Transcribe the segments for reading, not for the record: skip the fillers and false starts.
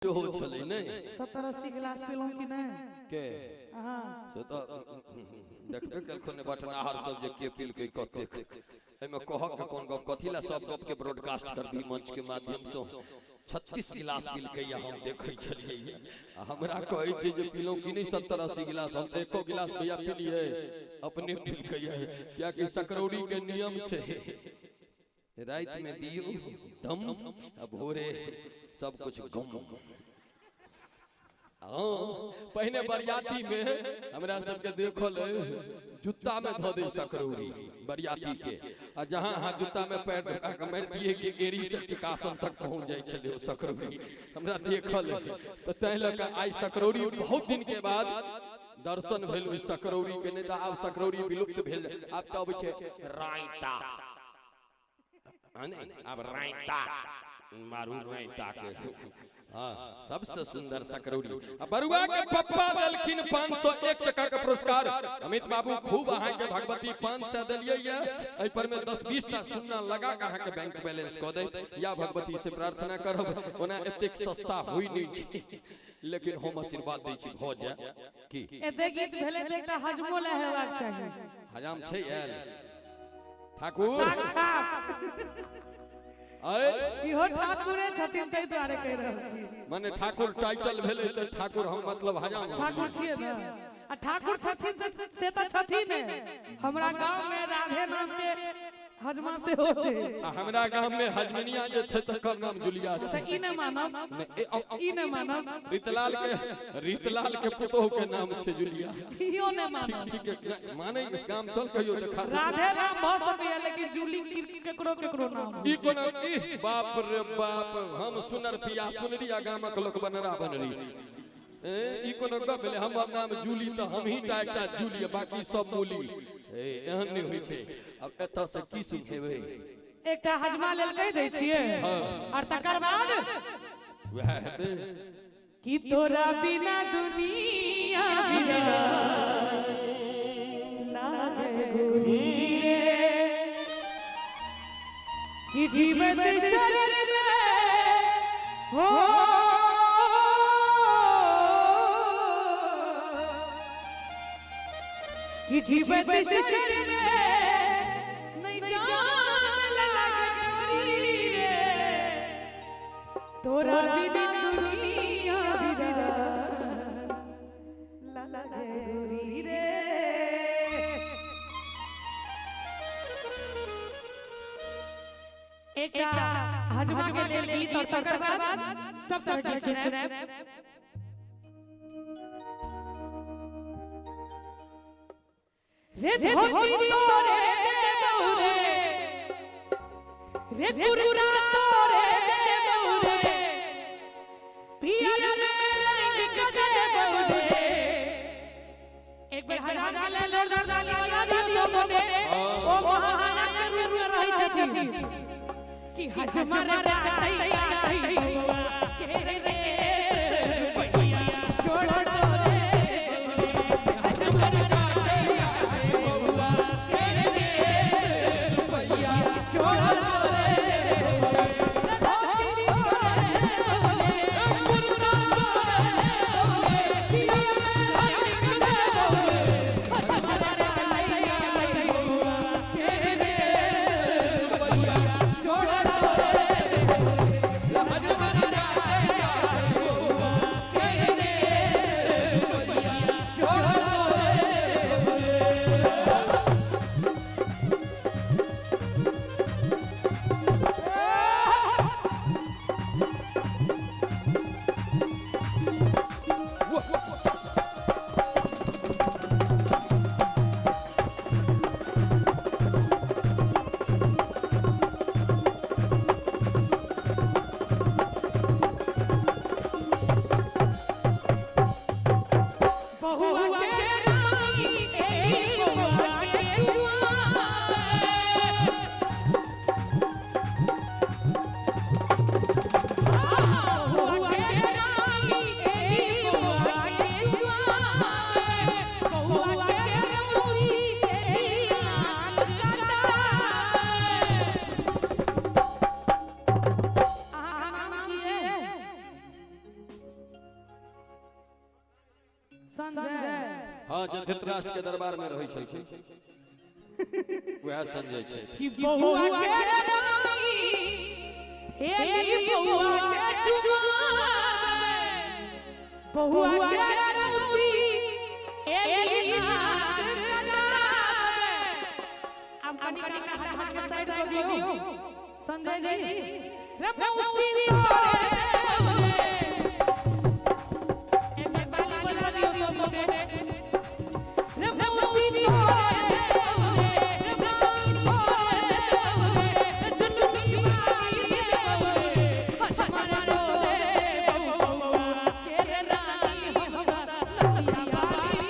सेहो छलै नहि। 70-80 गिलास पीलहुँ कि नहि? के? अहाँ। से तऽ देखबे केलखुन ने बटनाहर सब जे के पीलकै कतेक। एहिमे कहऽ के कोन गप, कथी लए सब गप के ब्रॉडकास्ट करबी मंच के माध्यम से। 36 गिलास पीलकै या हम देखै छलियै, आ हमरा कहै छै जे पीलहुँ कि नहि 70-80 गिलास। हम तऽ एको गिलास भैया पीलियै, अपने पीलकै, कियाकि सकरौरी के नियम छै राति में दियौ दम आ भोरे सब कुछ गम। हाँ, पहिने बरियाती में हमरा सबके देखल जूता में धऽ दे सकरौरी बरियाती के, आ जहाँ अहाँ जूता में पैर धोका के मारि दिए कि एड़ी से टिकासन तक पहुँच जाइ छलै ओ सकरौरी, हमरा देखल। तऽ ताहि लऽ कऽ आइ सकरौरी बहुत दिन के बाद दर्शन भेल ओहि सकरौरी के, नहि तऽ आब सकरौरी विलुप्त भेल। आब तऽ अबै छै रायता, आब रायता मारू रायता के। हाँ, सबसे सुंदर सकरौरी। बरुआ के पप्पा देलखिन 501 टका के पुरस्कार। अमित बाबू खूब अहाँ के भगवती 500 देलियै ये, एहि पर में 10-20 टा सुन्ना लगा के अहाँ के बैंक बैलेंस कऽ दे या भगवती से प्रार्थना करब। ओना एतेक सस्ता होई नहि छै, लेकिन हम आशीर्वाद दै छी भऽ जाय। की एते गीत भेलै तऽ एकटा हजमो लए हेबाक चाही। हजाम छै आयल ठाकुर साक्षात अय इहो ठाकुरे छथिन ताहि दुआरे कहि रहल छी। माने ठाकुर टाइटल भेलै तऽ ठाकुर हम मतलब हजाम ठाकुर छियै ने, आ ठाकुर छथिन से तऽ छथिन ने। हमरा गाँव में राधे नाम के हजमा सेहो छै। आ हमरा गाम में हजमनिया जे छै तकर नाम जुलिया छै। तऽ ई नहि मानब, ई नहि मानब। रीतलाल के पुतोह के नाम छै जुलिया। इहो नहि मानब। ठीक ठीक माने गाम चल कहियो देखा। राधे नाम भऽ सकैया लेकिन जूली केकरो केकरो नाम। ई कोना ई बाप रे बाप, हम सुनर पिया सुनरिया गामक लोक बनरा बनरी। ई कोनो गप भेलै? हमर नाम जूली तऽ हमही टा एकटा जूली, बाकी सब मूली। एहन नहि होइ छै। आब एतऽ से की सुनेबै? एकटा हजमा लेल कहि दै छियै और तकर बाद वएह हेतै कि तोरा बिना दुनिया लागे गोरी रे, कि जीवन शरीर हो कि जीवन शरीर नहीं जान लागे गोरी रे, तोरा बिना दुनिया लागे गोरी रे। एकटा हजमा के लेल गीत और तकर बाद सब सब गीत सुनायब। रे धोती तोरे बहुरे, रे कुरुरा तोरे बहुरे, पिया में के बहुरे। एक बेर हजार के लेल जोर जोर बजा दियौ सबे। ओ महाना के रुर रहै छथिन कि हजमा रे तैया तैया के रे पैया छोड़ रे हजमा रे तैया बउआ के रे पैया छोड़ रे। छोड़। संजय। हाँ, जे धृतराष्ट्र के दरबार में रहै छलखिन वएह संजय छै। कि बउआ के रानी हे बउआ के चुमा बउआ के मौसी एली नाक कटावे। अब कनी कनी हाथ के साइड कर दियो संजय जी। रे मौसी तोरे एमे बाली बजा दियो सब रे मौसी तोरे रे मौसी तोरे चुचुकी बाली रे हसमरा रे बउआ के रानी हमरा नथिया बाली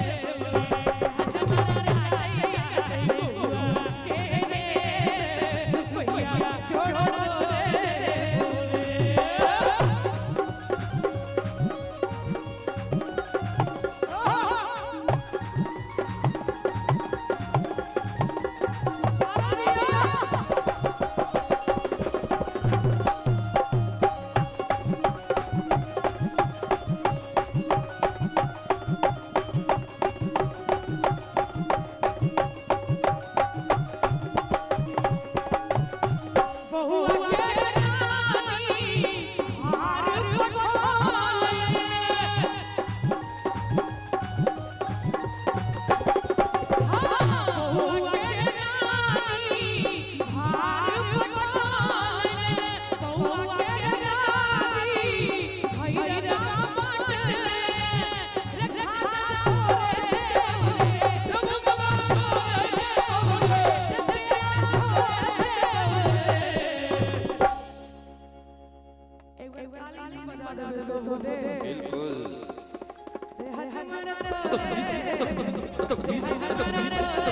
रे हसमरा रे बउआ के रे रुपैया छोड़ो रे। बहुआ के रानी हार पठाले। बहुआ के रानी हार पठाले। बहुआ के रानी भैरवा बाटले। रे खाजा सोरे रमुआ तोरे बिल्कुल। रे